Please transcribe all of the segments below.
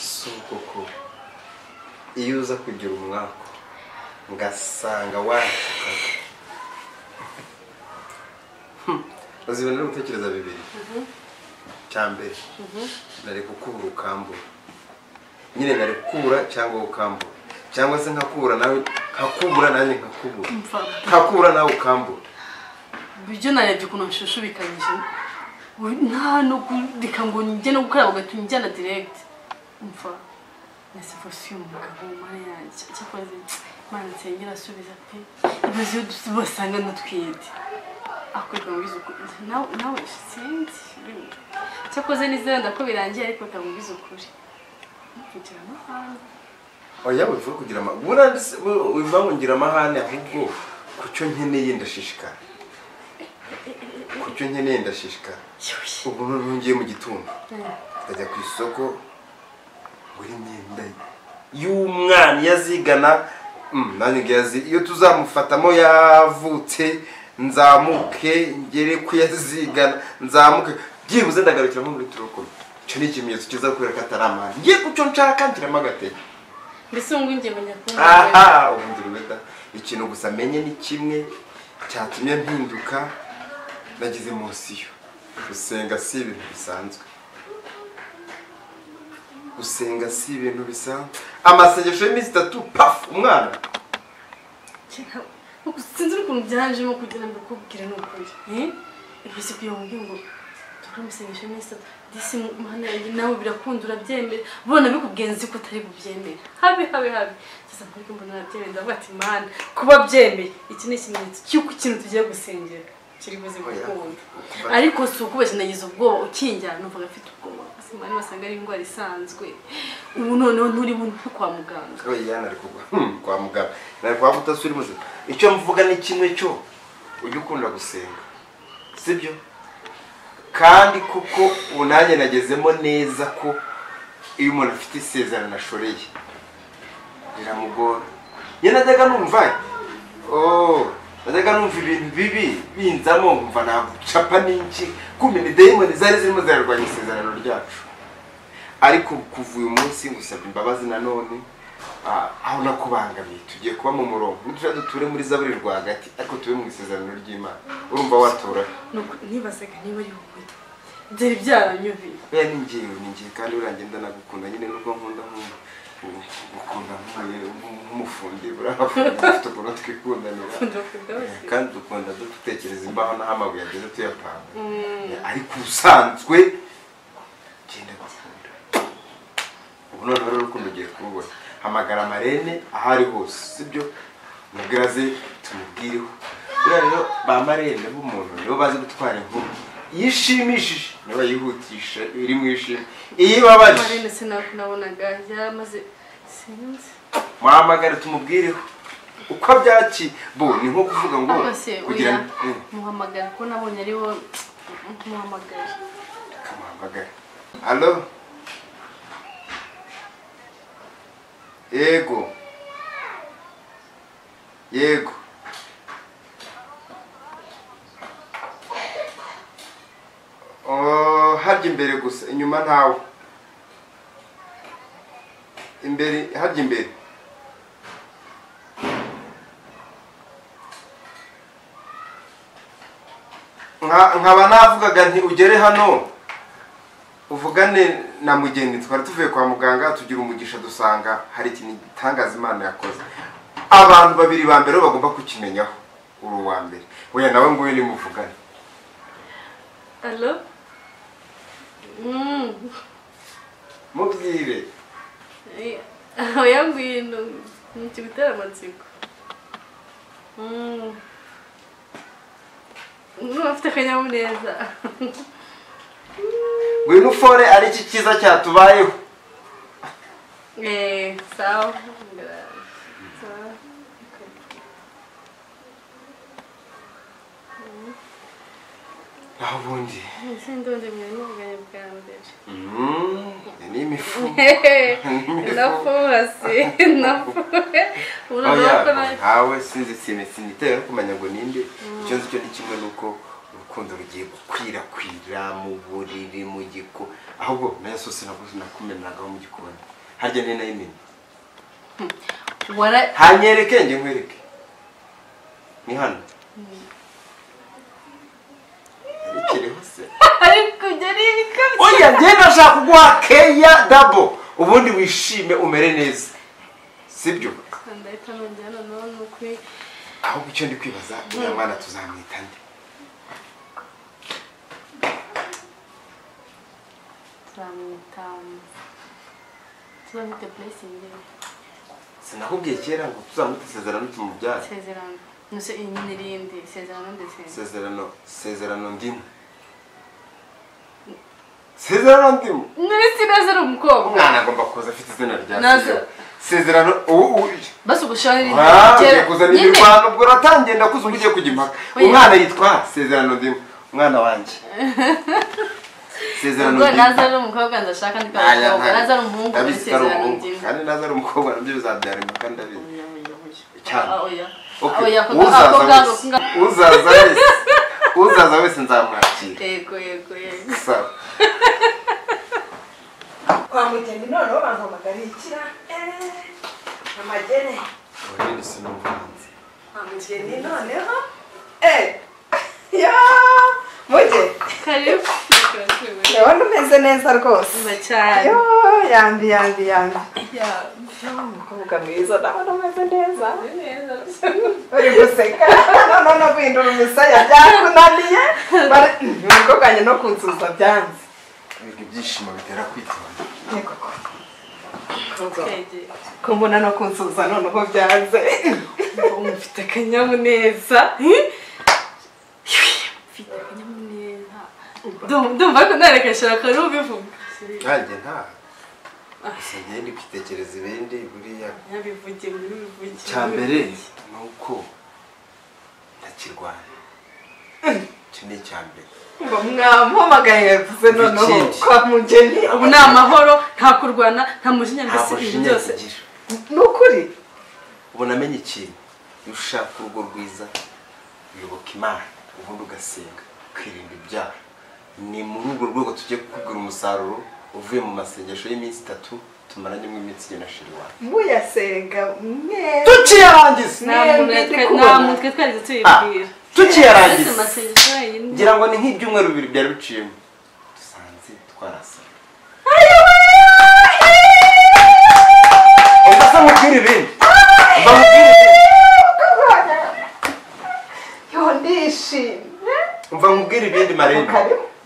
Si koko iyo uza kugira umwako ngasanga washukaga. Uzibona uri gutekereza bibiri. Cyambere nari kukubura ukambura. Nyine nari kukubura cyangwa ukambura. Cyangwa se nkakubura nawe nkakubura nanjye nkakubura. Nkakubura nawe ukambura. Ibyo narebye ukuntu nshushubikanyije. Nta no kureka ngo njye no gukaraba ugatuma njyana direct. Umva nese fosi umugabo mara yanjye cyakoze Imana nsengera asubiza pe. Ibaze iyo basanga natwite. Akwega ngize ukuri nawe sinzi cyakoze nizera ndako birangiye ariko kamubwiza ukuri kugira amahane. Oya wivuga kugira wivuga ngo ngira amahane ahubwo kucyo nkeneye ndashishikara. Kucyo nkeneye ndashishikara. Ubwo noneho ngiye mu gitondo ndajya ku isoko ngura imyenda y'umwana yazigana nanjye ngiye iyo tuzamufatamo yavutse nzamuke ngere kuyazigana nzamuke byibuze ndagarukira nko muri turokome. Icyo ni ikimenyetso kiza kubera ko atari amahane. Ngiye kucyo nshaka ngiramo agatege. Mbese ubu ngiye menya aha ubundi rubeta ikintu gusa menye ni kimwe cyatumye mpinduka nagize emosiyo. Gusenga si ibintu bisanzwe. Gusenga si ibintu bisanzwe. Amasengesho y'iminsi itatu paf umwana. Sinzi ukuntu byanjemo kugira ngo mbikubwire ni ukuri. Ibaze kugira ngo ngo tukore amasengesho y'iminsi itatu disi mana yanjye nawe birakunda urabyemera. Bona bikubwiye nzi ko utari bubyemere. Habe habe habe. Sasa nkurike mbona urabyemera ndavuga ati Mana kuba byemeye iki ni ikimenyetso cy'uko ikintu tugiye gusengera kiri buze gukunda. Ariko si ukubeshya nagize ubwoba ukinjyana numvaga mfite ubwoba. Simani basanga ari indwara isanzwe. Ubu noneho nturi buntu kwa muganga. Oya nari kugwa kwa muganga. Nari kwa kutasuri muzima. Icyo mvuga ni kimwe cyo ujye ukunda gusenga. Sibyo? Kandi kuko ubu nanjye nagezemo neza ko iyo umuntu afite isezerano ashoreye biramugora. Njye najyaga numva najyaga numva ibintu bibi binzamo nkumva nagucapa n'iki kumbe ni dayimoni zari zirimo zirarwanya isezerano ryacu. Ariko kuva uyu munsi ngusabye imbabazi nanone aho nakubangamiye tugiye kuba mu murongo nituja duture muri zaburi rwagati ariko tube mu isezerano ry'Imana. Urumva watora nibazaga niba ari wowe byari byaranyubiye. Oya ni ngiye kandi urangenda nagukunda nyine nubwo nkunda gukunda nk'umufundi burabafundi dufite ukuntu twikundanira kandi dukunda dutekereza imbaho n'aho amabuye ageze tuyapanga. Ariko ubusanzwe genda gukunda. Ubu noneho rero urukundo ugiye kurubona. Hamagara Marene aho ari hose sibyo? Mubwira aze tumubwireho. Buriya rero ba Marene b'umuntu nibo bazi gutwara inkuru. Iyo ishimishije nibo yihutisha iri mu ishimwe. Iyo ibabaje Marene sinabonaga yaramaze sinzi. Muhamagare tumubwireho uko byaki bo ni nko kuvuga ngo kugira muhamagara ko nabonye ari wo muhamagara. Kamuhamagara. Allo? Yego. Yego. Oh, harya imbere gusa inyuma ntawe. Imbere harya imbere. Nkaba navugaga nti ugere hano uvugane na mugeni twari tuvuye kwa muganga tugira umugisha dusanga hari ikintu gitangaza Imana yakoze. Abantu babiri ba mbere bagomba kukimenyaho uri uwa mbere. Oya nawe nguyu ni muvugane. Allo? Mubwire. Oya ngwino nikigutera amatsiko. Afite akanyamuneza. Ngwino ufore ari iki cyiza cyatubayeho. Sawa. Naho ubundi Sindonde mwari muvuganye bwa mbere. Ni imifu. Nafuhase, nafuhe. Urabona ko nawe sinzi sinitewe no kumenya ngo ninde. Icyo nzi cyo ni kimwe nuko urukundo Urukundo rugiye gukwirakwira mu buriri mu giko. Ahubwo nayo sose nakumenagaho mu gikoni. Harya ni nayo imena. Wara hanyereke nge nkwereke. Ni hano. Ikiriho se. Ariko byari bikabye. Oya njye ndashaka kuguha keya double. Ubundi wishime umere neza. Sibyo? Ndahita nongera noneho nukuri. Ahubwo icyo ndi kwibaza uriya mwana tuzamwita nde? Tuzamwita Blessing. Sinakubwiye kera ngo tuzamwite Sezerano tumubyare. Sezerano. Nuse nyine irindi Sezerano ndetse. Sezerano ndimo. Sezerano ndimo. Nuri sinazera umukobwa. Umwana agomba kuza afite izina rya se. Sezerano basi ugushari kera kuzana imirwano ubwo ratangiye ndakuze ugiye kujya impaka. Umwana yitwa Sezerano ndimo. Umwana wanje. Sezerano ndimo. Naza umukobwa ndashaka ndi umukobwa. Naza umuhungu Sezerano ndimo. Kandi naza umukobwa nabyo bizabyara impaka ndabizi. Cyane. Oya. Uzaza wese. Uzaza wese nzamwakira. Yego yego yego. Sawa. Kwa mugeni noneho bampamagara ikira amagene. Urindi sinumvanze. Kwa mugeni noneho ya mujye. Karibu. Ndabona umeze neza rwose. Cyane. Yo yambi yambi yambi. Ya umukobwa mwiza ndabona umeze neza. Uri guseka. No guhindura umusaya byakunaniye. Umukobwa wanjye no kunsuza byanze. Ibyishimo bitera kwitonda. Yego ko. Ko mbona no kunsuza noneho byanze. Mfite akanyamuneza. Mfite akanyamuneza. Ndumva ko narekeshera kare ubivuga. Nanjye nta. Singiye ndi kwitekereza ibindi buriya. Nyabivuge bivuge. Cyambere nuko ntakirwana. Iki ni icyambere. Ngo mwampamagaye yavuze noneho kwa mugeni. Ubu ni amahoro, nta kurwana, nta mujinya mbese ibintu byose. Nukuri. Ubu namenye ikintu. Iyo ushaka urugo rwiza uyoboka Imana, ubundi ugasenga, ukirinda ibyaha. Ni muri urwo rwego tugiye kukubwira umusaruro uvuye mu masengesho y'iminsi itatu tumaranye mu iminsi igena shiri wawe. Muyasenga mwe. Tukiyarangiza. Nta mutwe twari tuyibwira. Tukiyarangiza. Ngira ngo ni nk'ibyumweru bibiri byari biciyemo. Dusanze twarasa. Ubasa mubwira ibindi. Yo ndishimye. Umva nkubwira ibindi Marene.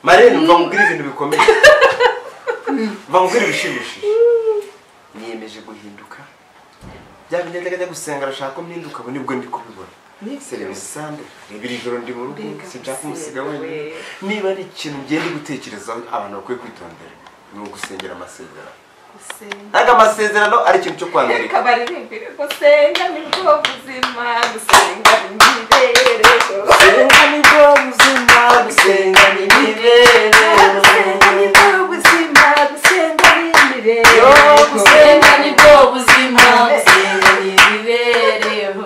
Marene umva nkubwira ibintu bikomeye. Umva nkubwira ibishimishije. Niyemeje guhinduka. Bya bindi ndajya gusenga arashaka ko mpinduka ubu nibwo ndi kubibona. Serivisi rebera ijoro ndi mu rugo sinshaka kumusiga wenyine. Niba ari ikintu ngenda gutekerezaho abantu bakwiye kwitondera ni ugusengera amasezerano. Ntabwo amasezerano ari ikintu cyo kwangirika. Kabaririmbire gusenga nibwo buzima, gusenga ni imibereho. Gusenga nibwo buzima, gusenga ni imibereho. Gusenga nibwo buzima, gusenga ni imibereho. Gusenga nibwo buzima, gusenga ni imibereho.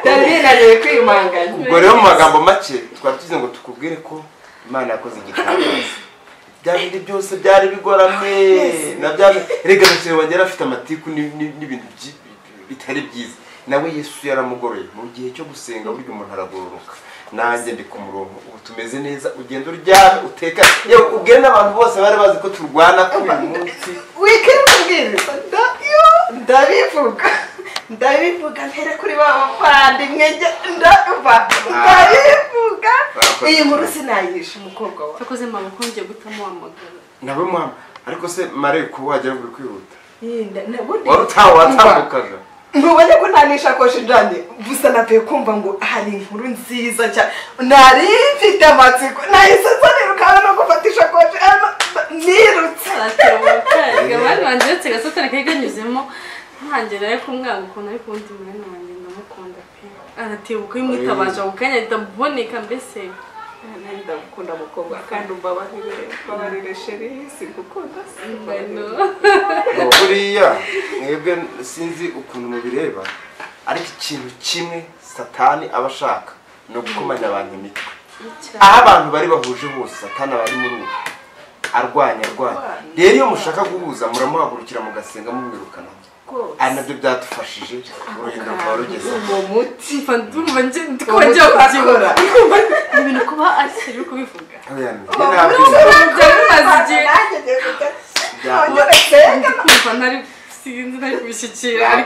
Ndarinaniwe kwimanganya. Ubwo rero mu magambo make twari tuzi ngo tukubwire ko Imana yakoze igitangaza. Bya bindi byose byari bigoramye na bya rega bakire wagera afite amatiku n'ibintu bitari byiza. Nawe Yesu yaramugoroye mu gihe cyo gusenga burya umuntu aragororoka. Nanjye ndi ku murongo ubu tumeze neza ugenda uryame uteka yewe ubwire n'abantu bose bari bazi ko turwana kuri uyu munsi. Wikibwiriza ndabivuga. Ndabivuga mpera kuri ba bavandimwe ndumva ndabivuga. Iyi nkuru sinayisha umukobwa wawe. Cyakoze mama ko ngiye gutamuhamagara. Nawe muhama ariko se mare ko wagira ngo uri kwihuta. Wari utawatambukaga. Ntubone ko nta nishakoshi njanye gusa napeye kumva ngo hari inkuru nziza cyane. Nari mfite amatsiko nahise nzaniruka no gufata ishakoshi nirutse. Abandi banjye gasatana kari kanyuzemo ntangira ariko umwanga ukuntu ariko undi mwene wanjye ndamukunda pe. Aratibuka iyo umwitabaje ako kanya ahita aboneka mbese. Ndagukunda mukobwa kandi umbabarire babarire sheri sigukunda. Buriya mwebwe sinzi ukuntu mubireba ariko ikintu kimwe Satani aba ashaka No gukomanya abantu imitwe. Aho abantu bari bahuje bose Satani bari muri ubu arwanya. Rero iyo mushaka guhuza muramuhagurukira mugasenga mumwirukana. Ari nabyo byadufashije urugendo rukaba rugeze mu muti. Ndumva ndikongera kubyibura. Ibintu kuba ari seri kubivuga.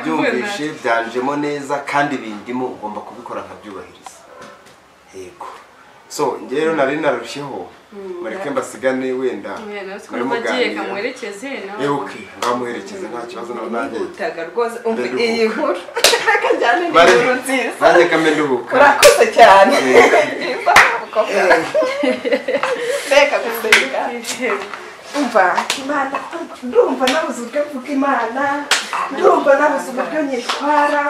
Byumvishe byanjemo neza kandi bindimo ugomba kubikora nkabyubahiriza. Yego. So njye rero nari narushyeho mureke mbasigane wenda muri muganira kamwerekeze nawe. Okay, ngamuherekeze nta kibazo nawe nanjye. Utaga rwose umva iyi nkuru. Reka njyane n'inkuru nziza. Nanjye kamenduhuka. Urakoze cyane. Reka gusenga. Umva Imana, ndumva nabuze uburyo mvuga Imana, ndumva nabuze uburyo nyitwara.